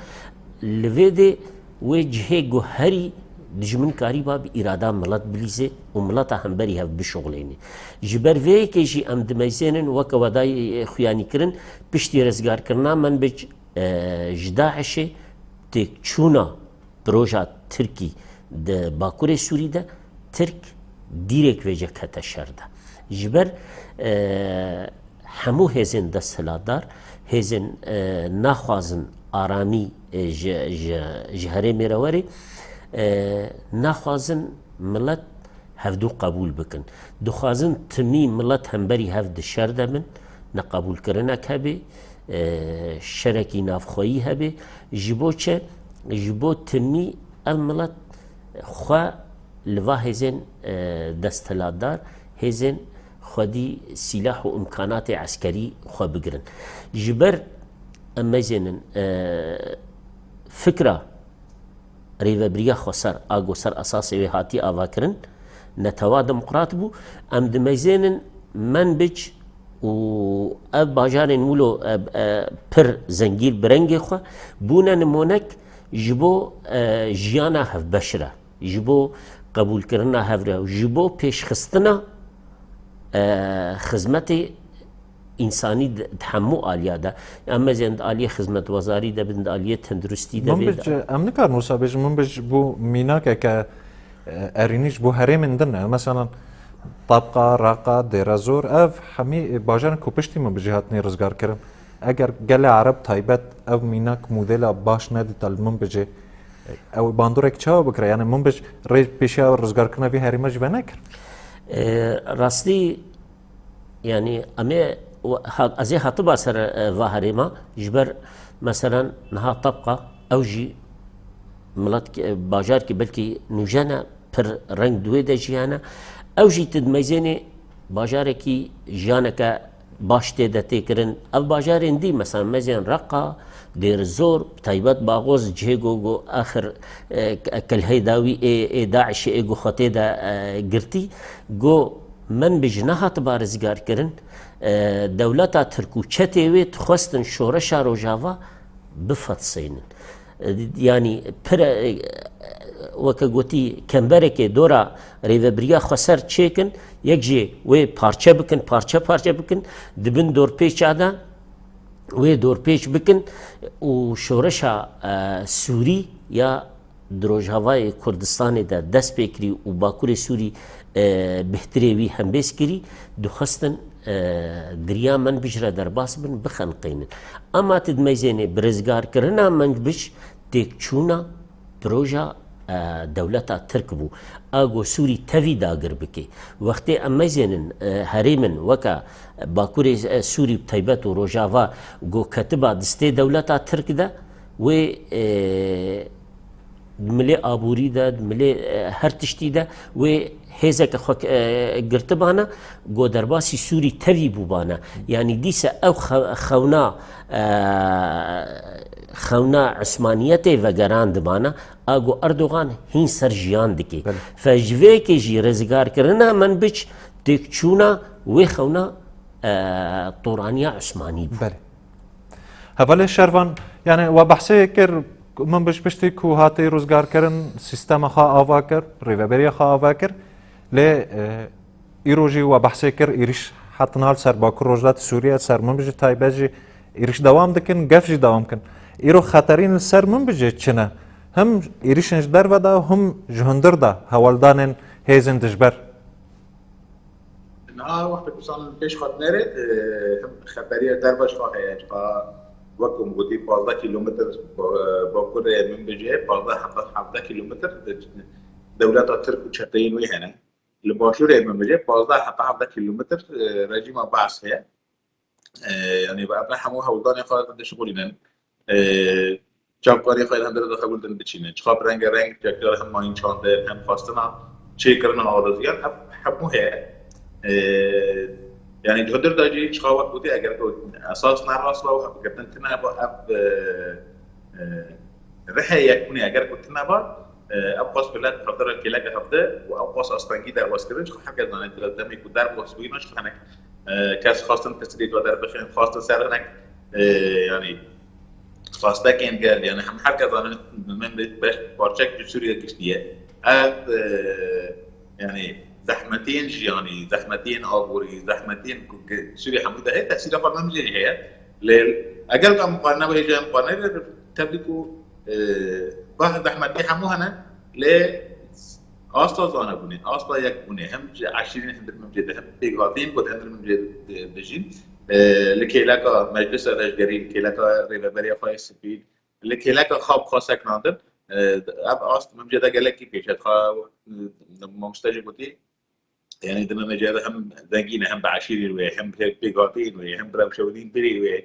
li vê dê wê cihê ku herî dijmin karîba bi îrada milet bilîzê û mileta hemberî hev bişuxulênê. Ji ber vê yekê jî em dimeyzênin weke wedayê xuyanîkirin piştî rizgarkirina min bi, e, ji DAIŞê têkçûna proja Tirkî di Bakurê Sûrî de Tirk dîrek vêce kete şer de. Ji ber, e, hemû hêzên desthilatdar, hêzên, e, naxwazin aramî, e, ji, ji, ji herêmê re werê, e, naxwazin milet hevdû qebûl bikin. Dixwazin timî milet hemberî hev di şer de bin, neqebûlkirinek hebe, e, şerekî navxweyî hebe. Ji bo çi? Ji bo timî ev milet xwe li va hêzên, e, desthilatdar, hêzên xwedî sîlah û imkanatê eskerî xwe bigirin. Ji ber em mezênin, e, fikra rêvebiriya xweser, a ku ser esasê wê hatî avakirin, netewa demokrat bû. Em dimeyzênin Menbic û ev bajarên wilo, e, e, pir zengîn bi rengê xwe bûne nimûnek ji bo, e, jiyana hevbeş re, ji bo qebûlkirina hev re û ji bo pêşxistina, e, xizmetê însanî di, di hemû aliya de. Em mezên di aliyê xizmetwezarî de bin, di aliyê tenduristî de Min bê. Bic, em nikarin wisa bêjin, min bic bû mînakeke, e, erînî ji bo herêmên din e. Meselan, Tabqa, Raqa, Dêrezor, ev hemî, e, bajarên ku piştî min bicî hatine rizgarkirin. Eger gelê Ereb taybet ev mînak modela baş nedîta li min bicê, ew bandorek çawa bikire? Yani min bic rê pêşiya rizgarkirina vî herême jî venekir? E, rastî, yani, em ê, ha-, ez ê hatiba ser, e, va herêma, ji ber, meselan, niha Tabqa, ew jî milet ki, e, bajar ki belkî nûjen e, pir reng di wê de jiyane. Ew jî tu dimeyzênê bajarekî jiyaneke baş tê de tê kirin. Ev bajarên dî, mesela mezên Reqa, Dêrizor, bi taybet Baxoz, cihê go, go axir, e, k-, kelhê dawî ê, ê DAIŞê ê go xwe tê de, e, girtî. Go Menbic nehatiba rizgarkirin, e, dewleta Tirk û çetê wê dixwestin şoreşa Rojava bifetseynin. E, yanî pire, e, weke gotî, kemberekê dora rêvebiriya xweser çêkin, yek jê wê parçe bikin, parçe parçe bikin, di bin dorpêça de wê dorpêç bikin û şoreşa, e, Sûrî ya di Rojavayê Kurdistanê de dest pê kirî û Bakurê Sûrî, e, bihtirê wî hembêz kirî, dixwestin, e, di riya Menbic re derbas bin, bixeniqînin. Ama tu dimeyzênê bi rizgarkirina Menbic têkçûna proja, e, dewleta Tirk bû. A go Sûrî tevî dagir bike. Wextê em mezênin, e, herêmin weke Bakurê, e, Sûrî bi taybet û Rojava go ketiba distê dewleta Tirk de, wê, e, di milê aborî de, di milê, e, her tiştî de wê hêzeke xwe, e, girtibana, go derbasî Sûrî tevî bûbana. Yanî dîse ew xe-, xewna, e, xewna Osmaniyetê vegerandibana, a go Erdogan hîn ser jiyan dike. Belê. Fe ji vê yekê jî rizgarkirina Menbic têkçûna wê xewna, e, toraniya Osmanî bû. Belê. Hevalê Şervan, yani we behsê kir, Menbic piştî ku hatî rizgarkirin, sîstema xwe ava kir, rêveberiya xwe ava kir. Lê, e, îro jî we behsê kir, êrîş hetin hal ser Bakur Rojhilatê Sûriye, ser Menbicê taybet jî êrîş dewam dikin, gef jî dewam dikin. Îro xeterîn li ser Menbicê çi ne? Him êrîşên ji derve de, him ji hundir de hewldanên hêzên dijber. Niha wextek ku zanibin pêş xwe dinêre, e, him xeberiya derve ji xwe heye, ji xwe Wek min gotî, pazdeh kîlometr ba-, bakurê Minbicê, pazdeh heta hevdeh kîlometr de-, dewleta Tirk û çeteyên wê hene. Li başûrê Minbicê pazdeh heta hevdeh kîlometr, e, rejîma Baas heye. E, yanî bi ev hemû hewldanê xwe dişixulînin. E, çavkanê xwe li hundir de qebûl din biçînin. Çiqa bi renge reng, yekcar hem mayîn çandin, hem xwestina çêkirina aloziyan, ev hemû heye. E, yanî di hundir de jî çiqa wek gotî, eger ku esas ne rast be û hevgirtin tune be, ev, e, e, rihê yekbûnê eger ku tune be, e, ew qas milet hevdira kêleke hevde û ew qas astengî derbas kirin, çiqa her kes zane di demê ku derbas bûyî, çiqa hinek, e, kes xwestin pirsgirêk ve derbixin, xwestin ser hinek, e, yanî xwestekên gel, yanî hem her kes zane min bi beş parçek ji Sûriye giştiye. Ev, e, yanî zehmetiyên jiyanî, zehmetiyên aborî, zehmetiyên ku ge-, Sûriye hemû de heye, tesîra xwe Minbicê jî heye. Lê eger ka muqarene be, hêja muqarene be, tevlî ku, e, bah zehmetî hemû hene, lê asta zanebûnê, asta yekbûnê, hem ji eşîrên hundir Minbicê de, hem pêkhatiyên ku di hundir Minbicê de dijîn, e, li kêleka Meclisa Leşkerî, li kêleka Rêveberiya Xwayê Sipî, li kêleka xwe bi xwe sekinandin, e, ev ast Minbicê de gelekî pêş e. Dixa, e, mamoste jî gotî, yanî di Minbicê de hem zengîn e, hem bi eşîrên wê, hem bi pêkhatiyên wê, hem bi rewşewînên birê wê.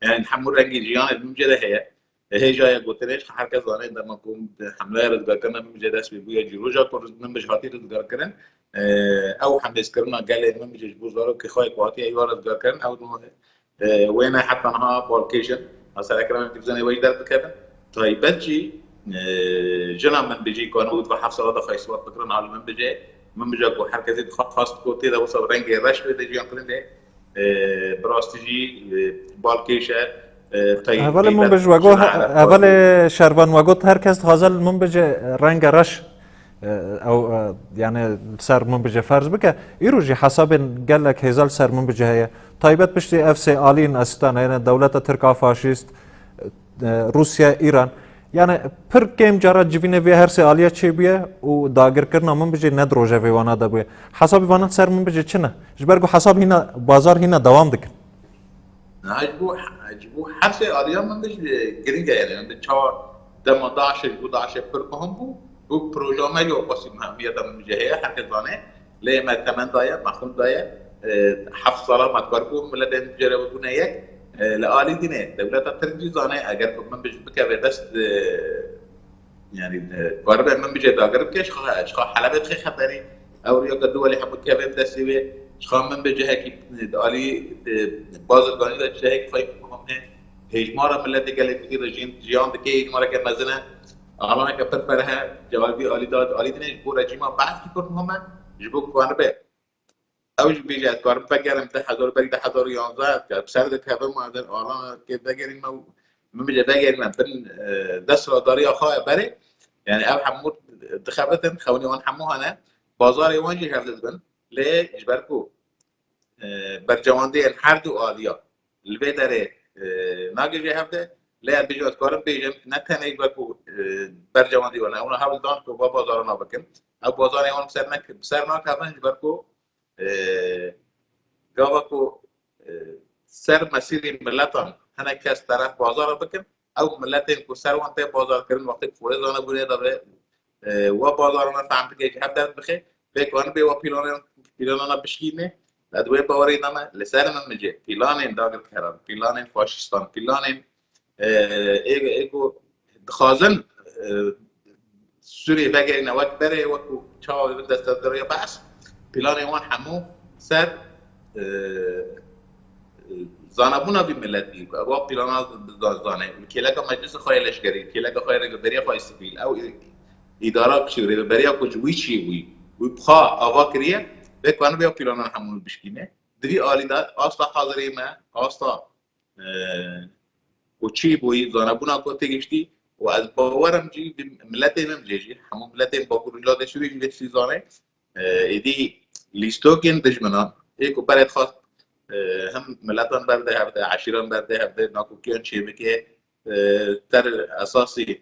Yanî hemû rengên jiyanê di Minbicê de heye. Hêja ye gotinê, her kes zane dema ku hemleya rizgarkirina Minbicê dest pê bûye, ji roja ku Minbic hatî rizgarkirin, e, ew hemlêzkirina gelê Minbicê ji bo zarokê xwe ku hatiye êva rizgarkirin, ew, e, wêne heta niha balkêş in. Mesela ekranên televîzyonê we jî derdikevin. Taybet jî, e, jina Minbicî ku anû di heft sala de xwe îsbat bikirin, alî Minbicê, Minbica ku her kesê dixwest ku tê de wisa rengê reş bê, de jiyan kirin lê, e, bi rastî jî, e, balkêş e, e, tey-, Hevalê taybet Minbic we got, jina he-, Ereb hevalê Şervan we got, her kes dixwaze li Minbicê renge reş, e, ew, e, yani li ser Minbicê ferz bike. Îro jî hesabên gelek hêza li ser Minbicê heye. Taybet piştî ev sê aliyên Esîtan hene, dewleta Tirk a faşîst, e, Rûsya, Îran. Yani pir kêm cara civînê vê her sê aliya çêbûye û dagirkirina Minbicê ne di rojevê wana de bûye. Hesabî vana li ser Minbicê çi ne? Ji ber ku hesab hîna, bazar hîna dewam dikin. Ha, ji bo, ji bo her sê aliya Minbic, e, giring e yani. Yanî çawa dema DAIŞê, ji bo DAIŞê pir muhim bû, bû proja me jî wek wesî mihemiya de Minbicê heye, her kes zane. Lê me temen daye, me xwîn daye. E, heft sala me dikaribû miletên Minbicê re bibûne yek. E, li alî dinê, dewleta Tirk jî zane, eger ku Minbic bikeve dest, e, yani, e, karibe Minbicê dagir bike, ji xwe, ji xwe Helebê dixe xeterî. Ew riyaka duwelê hemû keve bi destê wê. Ji xwe Minbic cihekî, e, di alî, e, bazirganî de cihekî xwe yê muhim heye. Hêjmara miletê gelê Kurdî re jîn-, jiyan dike, hêjmareke mezin e. Alaneke pir fereh e, cewabî alî da, alî dinê ji bo rejîma Baas jî pir muhim e, ji bo ku karibe. Ew jî bêje, ez karim vegerim du hezar, berî du hezar û yanzdeh, ez karim ser dikevim, ez alana kê vegerîme û min bêje vegerîme bin, e, desthilatdariya xwe berê. Yani ew hemû dixebitin, xewnî wan hemû hene, bazarê wan jî hevdidibin. Lê ji ber ku, e, bercewendiyên her du aliya li vê derê, e, nagihîje hev de, lê ez bêjim, ez karim bêjim, ne tenê ji ber ku, e, bercewendî wan e, ewna hewl dan ku va bazarana bikin. Ew bazarê wan bi ser nek-, bi ser nakevin ji ber ku, e, gava ku, e, ser mesîrê miletan hinek kes teref bazara bikin, ew miletên ku ser wan tê bazarkirin, wextê ku xwê zanebûnê de be, e, we bazarana fehm bike, ji hev derdixê, pêk wan bê we pîlanan, pîlanana bişkîne, ez di wê bawerê de me, li ser min mijê, pîlanên dagirkeran, pîlanên faşîstan, pîlanên, e, ê, ê ku dixwazin, e, Sûriyê vegerîne wek berê, wek ku çawa li desthilatdariya Baas, pîlanên wan hemû ser, e, zanebûna vî miletî, ew pîlana za-, zane, li kêleka meclisa xwe yê leşkerî, kêleka xwe yê rêveberiya xwe yê sivîl, ew î-, îdara ku çi, rêveberiya ku ji wî çî bûyî, wî bi xwe ava kiriye, vê ku hanibe ew pîlanan hemû bişkîne. Di vî alî de asta hazirê me, asta, e, ku çî bûyî, zanebûna ku têgiştî û ez bawer im jî vî miletê min jê jî, hemû miletên Bakur Rojhilatê Sûriyê jî vê tiştî zane. E, êdî lîstokên dijminan, ê ku berê dixwest, e, him miletan berde hevde, eşîran berde hevde, nakokiyan çêbike, e, ser esasî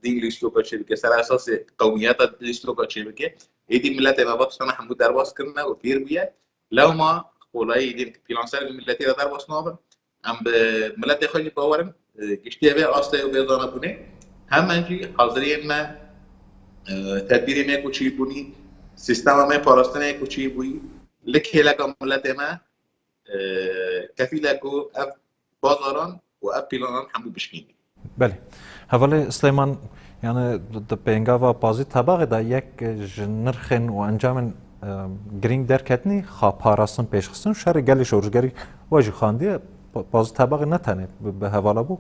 dîn lîstoka çêbike, ser esasî qewmiyeta lîstoka çêbike. Êdî miletê me va tiştana hemû derbas kirine û têr bûye. Lewma qolayî êdî pîlan ser miletê re derbas nabin. Em bi miletê xwe jî bawer in, e, giştî vê astê û vê zanebûnê, hemen jî haziriyên me, e, tedbîrê me ku çîbûnî, sîstema me parastinê ku çîbûyî, li kêleka miletê me, e, kefîl e ku ev bazaran û ev pîlanan hemû bişkînî. Belê. Hevalê Silêman, yani di, di pêngava pazî tebaxê de yek ji nirxên û encamên, e, girîng derketinî xaparastin pêşxistin, şerê gelê şorişgerî we jî xandiye, pa-, pazî tebaxê ne tenê bi, bi hevala bû,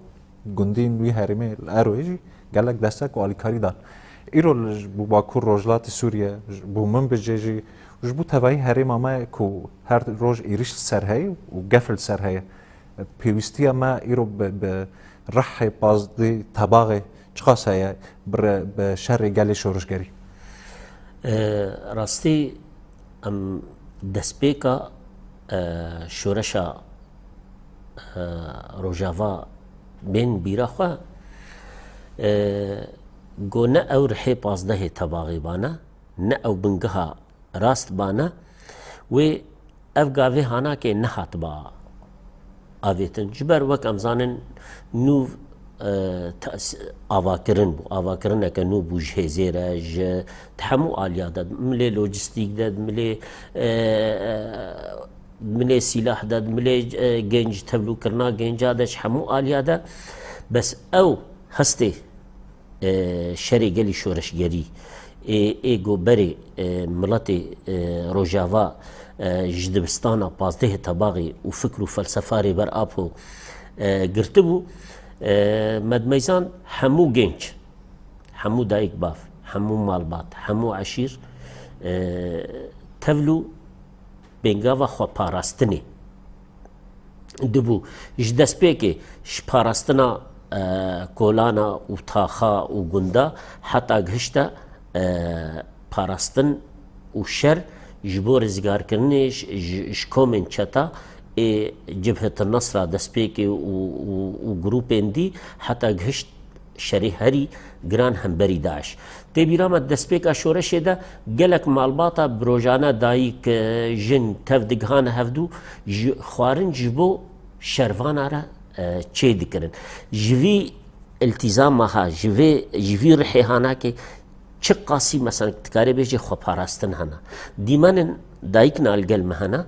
gundiyên wî herêmê li Erwê jî gelek destek û alîkarî dan. Îro li, ji bo Bakur Rojhilatê Sûriye, ji bo Minbicê jî, ji bo tevahî herêma me ku her roj êrîş li ser heye û gef li ser heye. Pêwîstiya me îro bi, bi rihê pazdeh tebaxê çiqas heye bi re-, bi şerê gelê şorişgerî? E, rastî em destpêka, e, şoreşa, e, Rojava bên bîra xwe, e, go ne ew rihê pazdehê tebaxê bane, ne ew bingeha rast bane, wê ev gavê hanakê nehatiba avêtin. Ji ber wek em zanin nû, e, tas-, avakirin bû, avakirineke nû bû ji hêzê re, ji di hemû aliya de, di milê lojistîk de, di milê, e, e, di milê sîlah de, di milê, e, genc tevlûkirina genca de, ji hemû aliya de. Bes ew hestê e, şerê gelî şoreşgerî, ê, ê go berê, e, miletê, e, Rojava, e, ji dibistana pazdehê tebaxê û fikr û felsefa Rêber Apo, e, girtibû, e, me dimeyzand hemû genç, hemû dayik bav, hemû malbat, hemû eşîr, e, tevlû pêngava xweparastinê dibû. Ji destpêkê ji parastina, e, kolana û taxa û gunda heta gihişte, e, parastin û şer ji bo rizgarkirinê ji, ji, ji komên çeta ê Cibhet Nasra destpêkê û, û, û grûpên dî heta gihişt şerî herî giran hemberî DAIŞ. Tê bîra me destpêka şoreşê de gelek malbata bi rojane dayik, e, jin tev digihane hevdû, ji xwarin ji bo şervana re, e, çê dikirin. Ji vî îltîzama ha, ji vê, ji vî rihê hanakê çi qasî, mesela, dikarê bêjê xweparastin hene. Dîmenên dayikna li gel me hene.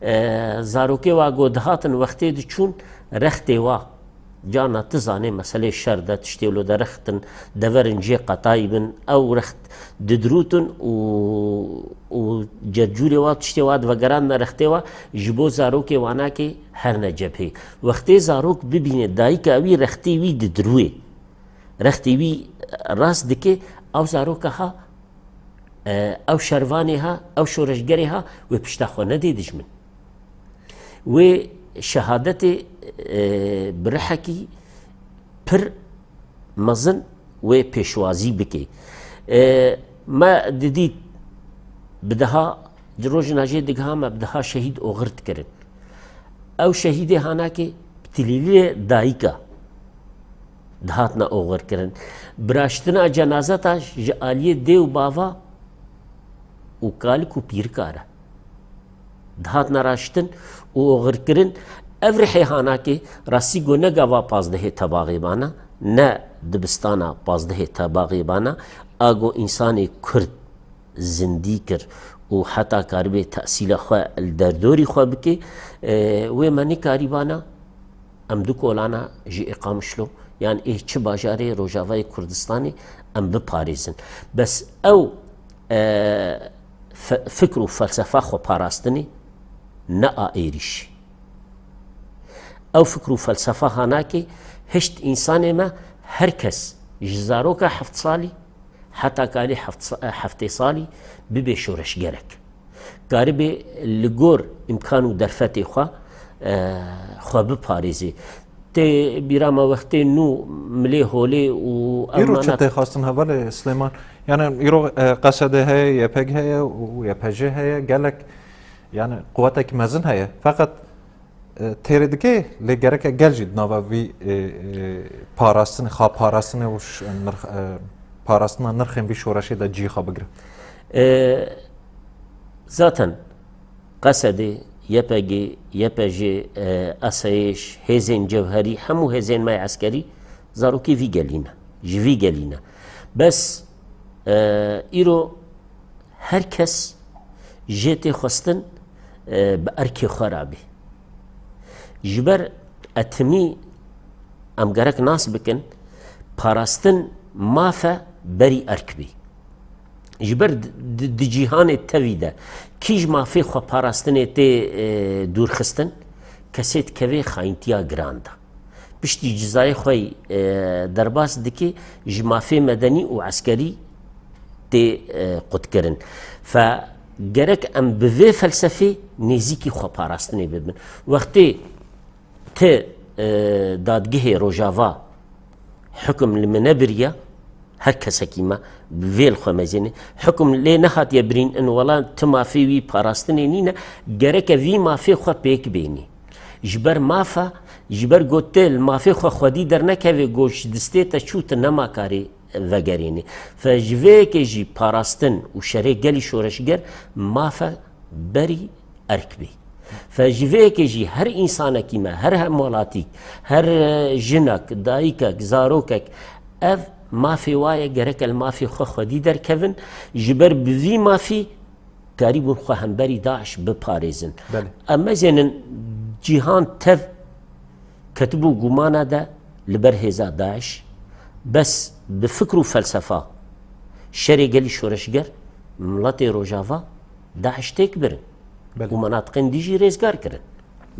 E, zarokê wa go dihatin wextê diçûn rextê wa. Carna tu zanê meselê şer de tiştê wilo derextin, deverin cê qetayî bin, ew rext didirûtin û, û cercûrê wa tiştê wa divegerandine rextê wa ji bo zarokê wanakê herne cephê. Wextê zarok bibîne dayika wî rextê wî didirûyê, rextê wî rast dike, ew zaroka ha, e, ew şervanê ha, ew şoreşgerê ha, wê pişta xwe nedê dijmin. Wê şehadetê, e, bi rihekî pir mezin wê pêşwazî bike. E, me didît bi deha, rojina jê digiha me bi deha şehîd oxir dikirin. Ew şehîdê hanakê bi tilîliyê dayika dihatine oxirkirin. Biraştina cenazeta ji aliyê dê û bava û kalik û pîrika re dihatine raştin û oxirkirin. Ev rihê hanakê rastî go ne gava pazdehê tebaxê bana, ne dibistana pazdehê tebaxê bana, a go însanê Kurd zindî kir û heta karibê tesîla xwe li derdorî xwe bike, e, wê me nikarîbana em du kolana ji ê Qamişlo yan ê çi bajarê Rojavayê Kurdistanê em biparêzin. Bes ew, e, fe-, fikr û felsefa xweparastinê ne a êrîş. Ew fikr û felsefa hanakê hişt însanê me her kes ji zaroka heft salî heta kalê heft sa-, heftê salî bibe şoreşgerek. Karibê li gor îmkan û derfetê xwe, e, xwe biparêzê. Tê bîra me wextê nû milê holê û ew Îro çi mena tê xwestin hevalê Silêman? Yani îro, e, Q S D heye, Y P G heye û Y P J heye, gelek yani quwetek mezin heye. Feqet E, têrê dike, lê gereke gel jî di nava vî, e, e, parastinê, xaparastinê û ş-, nirx-, e, parastina nirxên vî şoreşê de cihê xwe bigire. E, zaten Q S D, Y P G, Y P J, e, ASAYŞ, hêzên cewherî, hemû hêzên me yê eskerî zarokê vî gelî ne, ji vî gelî ne. Bes, e, îro her kes jê tê xwestin, e, bi erkê xwe re bê. Ji ber etimî em gerek nas bikin, parastin maf e berî erk bî. Ji ber di, di, di cîhanê tevî de kî ji mafê xwe parastinê tê, e, dûrxistin, kesê dikeve xayîntiya giran de. Piştî cizayê xwe, e, derbas dike, ji mafê medenî û eskerî tê, e, qutkirin. Fe gerek em bi vê felsefê nêzîkî xwe parastinê bibin. Wextê ti, e, dadgehê Rojava hukum li min nebiriye, her kesekî me vê li xwe mezêne, hukum lê nehatiye birîn, in wela ti mafê wî parastinê nîne, gereke vî mafê xwe pêk bênî. Ji ber mafa, ji ber got ti li mafê xwe xwedî dernekevê, got ji distê te çû, ti nema karê vegerênî. Fe ji vê yekê jî parastin û şerê gelî şoreşger mafe berî erk bê. Fe ji vê yekê jî her însanekî me, her hemwelatîk, her, e, jinek, dayikek, zarokek, ev mafê wa ye, gereke li mafê xwe xwedî derkevin, ji ber bi vî mafî karîbûn xwe hemberî DAIŞ biparêzin. Belê. Em mezênin cîhan tev ketibû gumana de li ber hêza DAIŞ, bes bi fikr û felsefa şerê gelî şoreşger, miletê Rojava DAIŞ têk birin. Belê. Û menatiqên dî jî rêzgar kirin.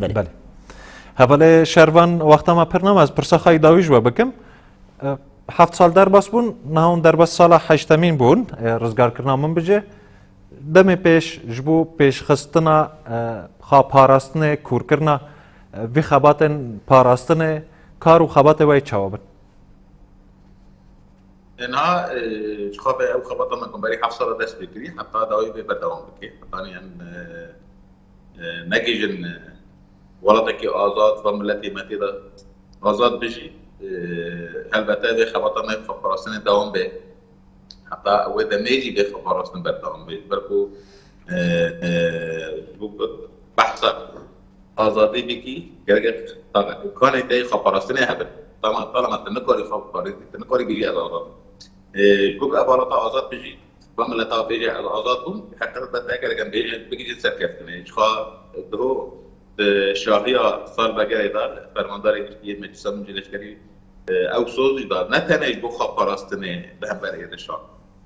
Belê. Belê. Hevalê Şervan, wexta me pir nema, ez pirsa xwe yî dawî ji we bikim. E, heft sal derbas bûn, niha hûn derbas sala heştemîn bûn, e, rizgarkirina Minbicê. Demê pêş ji bo pêşxistina, e, xwe parastinê, kûrkirina, e, vî xebatên parastinê, kar û xebatê we yê çawa bin? Niha, e, ji xwe be ew xebata me ku berî heft sala dest pê kirî, heta dawî bê berdewam bike. Hetanî em, e, e, negihîjin, e, welatekî azad ve miletê me tê de azad bijî. E, helbete vê xebata me xweparastinê dewam bê. Heta wê demê jî vê xweparastin berdewam bê. Ji ber ku, e, e, ji bo behsa azadî bikî, gerek îmkanê te yê xweparastinê hebe. Tama, talama tu nikarî xweparî, tu nikarî bêjî ez azad im. E, ji bo ku ev welata azad bijî, va mileta bêje ez azad bûm, heqet be te gerek em bêjin, bigihîjin serkeftinê. Ji xwe diho di şahiya salvegerê de, fermandarê giştî yê Meclisa Mincê Leşkerî, e, ew soz jî da, ne tenê ji bo xweparastinê bi hember êrişa.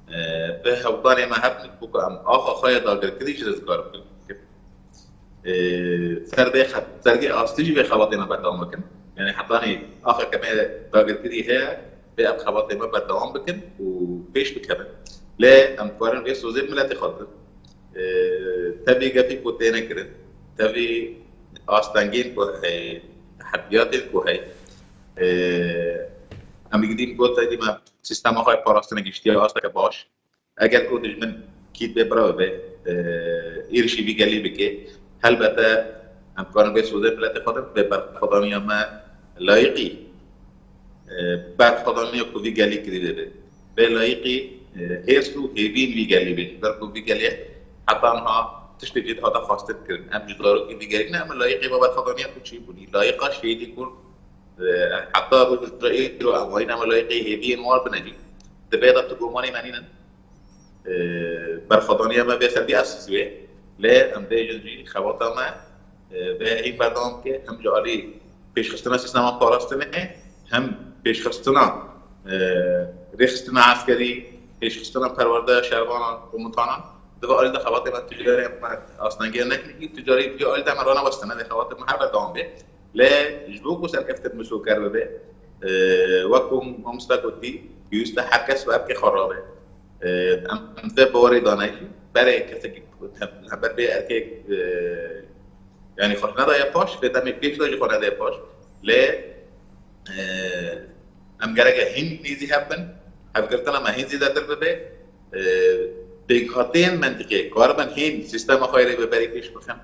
E, bi hewldanê me hebin, ji bo ku em axa xwe ya dagirkirî jî rizgar bikin. E, ser vê xet-, ser vê astî jî vê xebatê me berdewam bikin. Yani hetanî axa ke me dagirkirî heye, vê em xebatê me berdewam bikin û pêş bikevin. Lê em dikarin vê sozê miletê xwe bidin. E, tevî gefî ku têne kirin, tevî astengên ku heye, tehdiyatên ku heye, e, em digidîn ku tevî me sîstema xwe parastinê giştiye asteke baş. Eger ku dijmin kît bê bira bê, e, êrişî vî gelî bike, helbete em dikarin vê sozê miletê xwe din, vê berxwedaniya me layiqî, e, berxwedaniya ku vî gelî kirî bê. Bê layiqî, e, hêrs û hêvîn vî gelî bê. Ji ber ku vî gelê heta niha tiştê jê dihate xwestin kirin. Em ji zarokên vî gelî ne, em layiqî vê berxwedaniya ku çêbûnî. Layiqa şehîdê Kurd, e, heta roja îro em wayî ne, em layiqî hêviyên wan bine jî. Di vê de tu gumanî me nînin. E, berxwedaniya me bê ser vî esas wê. Lê em bêjin jî xebata me, e, vê hîn berdewam bike, hem ji alî pêşxistina sîstema parastinê, hem pêşxistina, e, rêxistina eskerî, pêşxistina perwerdeya şervanan, komutanan. Di vê alî de xebatê me tu carî me astengiyê nekin, tu carî vê alî de me ranewestine, vê xebatê me her berdewam bê. Lê ji bo ku serkeftin misoker bibe, e, wek ku mamosta gotî, pêwîst e her kes bi erkê xwe rabe. E, em, em vê bawerê dane jî, berê kesekî hember bê erkê, e, yanî xwe nedaye paş, vê demê pêş de jî xwe nedaye paş. Lê, e, em gereke hîn nêzî hev bin, hevgirtina me hîn zêdetir bibe. E, pêkhateyên mentiqê karibin hîn sîstema xwe rê bi berî pêş bixin.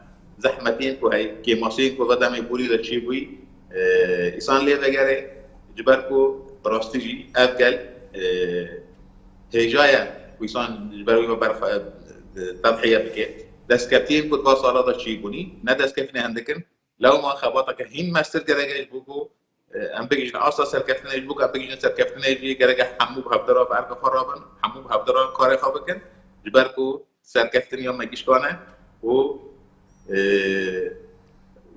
Zehmetiyên ku heye, kêmasiyên ku ve demê borî de çêbûyî, e, îsan lê vegere, ji ber ku bi rastî jî ev gel, e, hêja ye ku îsan ji ber wî ve berxwe, e, tedhiye bike. Destkeftiye ku di va sala de çêbûnî, ne destkeftinê hindik in. Lewma xebateke hîn mestir gerek e ji bo ku, e, em bigihîjin asta serkeftinê, ji bo ku em bigihîjin serkeftinê jî gerek e hemû bi hevdira bi erka xwe rabin, hemû bi hevdira karê xwe bikin. Ji ber ku serkeftin ya me gişkan e û, e,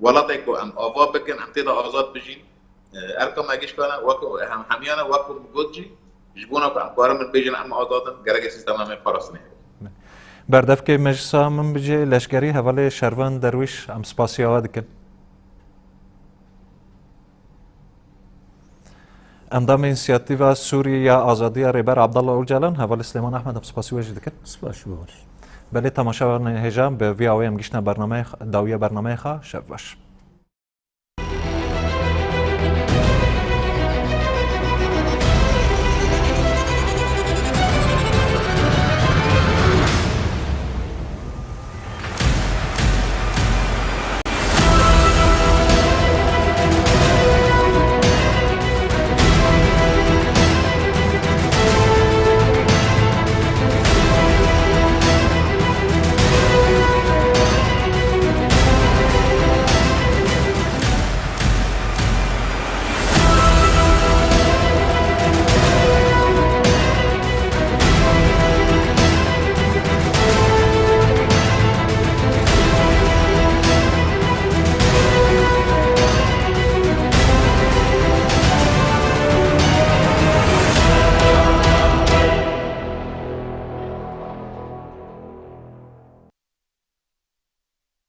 welatê ku em ava bikin, em tê de azad bijîn, e, erka me gişkan e, wek hem, hemiyan e, wek min got jî, ji bona ku em karin bibêjin em azad in, gerek e sîstema me parastinê hebe. Berdevkê meclisa min bicê leşkerî hevalê Şervan Derwîş, em spasiya we dikin. Endamê Însiyatîva Sûrî ya Azadiya Rêber Abdallah Ocalan, hevalê Silêman Ehmed, em spasî we jî dikin. Spas ji bo we. Belê temaşevanê hêja, bi vî awê em giştine bernameyê x-, dawiya bernameyê xwe, şev baş.